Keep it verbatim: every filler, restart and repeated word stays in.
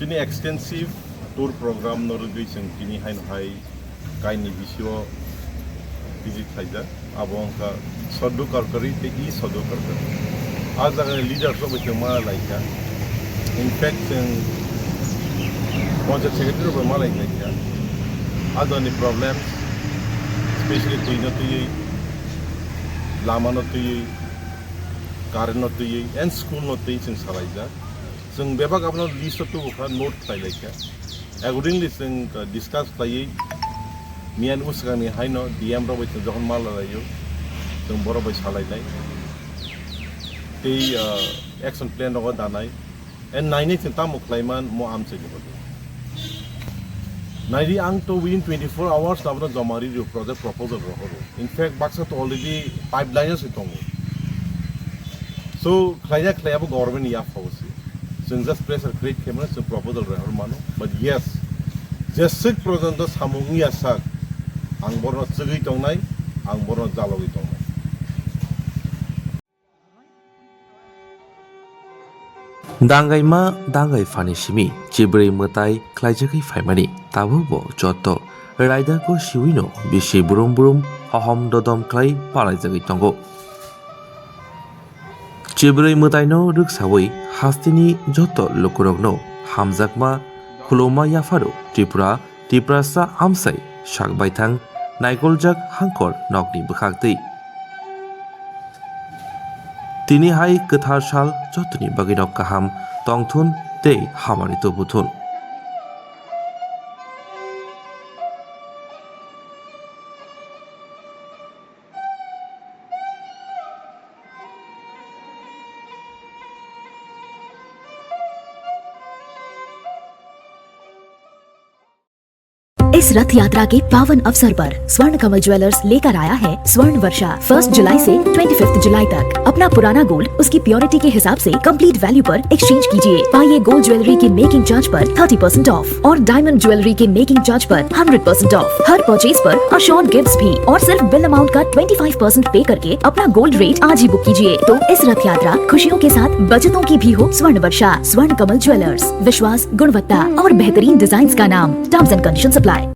Chini extensive tour program no rwgwi chwng tini haino hai kaini bisio visit khlaijak. Abo wngkha Sadhu Karkari tei E Sadhu Karkari. A jagani leaders rok bai chwng ma laikha. In fact, chwng Panchayat Secretary rok bai ma laikha. A jagani problems, especially twi no twiwi, lama no twiwi, current no twiwi, and school no twiwi chwng salaijak. Chwng bebak abono list o tubukha, note khlai laikha. Accordingly, chwng, uh, discuss khlaiwi miyan usakani haino D M rok bai chwng jokhon ma lalaio, chwng borok bai salainai. Tei, uh, action plan rogo danai. And nainai chwng tamo khlaiman mo amchaini bagwi. Naidi ang to within twenty-four hours abono joma ri rw project proposal rohoro. In fact, baksa to already pipeline o se tongo. So, khlaina khlaiya bo government ni yaphao se. Chwng just pressure create khaimano chwng proposal rohor mano. But yes, jeswk porjonto samung wngya sak, ang borno chwgwi tongnai, ang borno jalogwi tongnai. Dangaima dangai phani simi chibrwi mwtai khlaijagwi phaimani, tabukbo jotto raidako siwino bisi brum brum hohom dodom khlai palaijagwi tongo. Chibrwi mwtaino rwksawi hasteni jotto lukurokno hamjakma khuluma yapharo Tripura Tiprasa amsai sak baithang naikoljak hangkor nokni bwkhaktwi. Tini hai kwthar sal jotoni bagwino kaham tongthun tei hamari tubuthun. इस रथ यात्रा के पावन अवसर पर स्वर्ण कमल ज्वेलर्स लेकर आया है स्वर्ण वर्षा। फर्स्ट जुलाई से ट्वेंटी फिफ्थ जुलाई तक अपना पुराना गोल्ड उसकी प्योरिटी के हिसाब से कंप्लीट वैल्यू पर एक्सचेंज कीजिए। पाइए गोल्ड ज्वेलरी की मेकिंग चार्ज पर थर्टी परसेंट ऑफ और डायमंड ज्वेलरी की मेकिंग चार्ज पर हंड्रेड परसेंट ऑफ। हर परचेज पर अश्योर्ड गिफ्ट्स भी और सिर्फ बिल अमाउंट का ट्वेंटी फ़ाइव परसेंट पे करके अपना गोल्ड रेट आज ही बुक कीजिए। तो इस रथ यात्रा खुशियों के साथ बचतों की भी हो। स्वर्ण वर्षा, स्वर्ण कमल ज्वेलर्स, विश्वास, गुणवत्ता और बेहतरीन डिजाइन्स का नाम। Terms and conditions apply.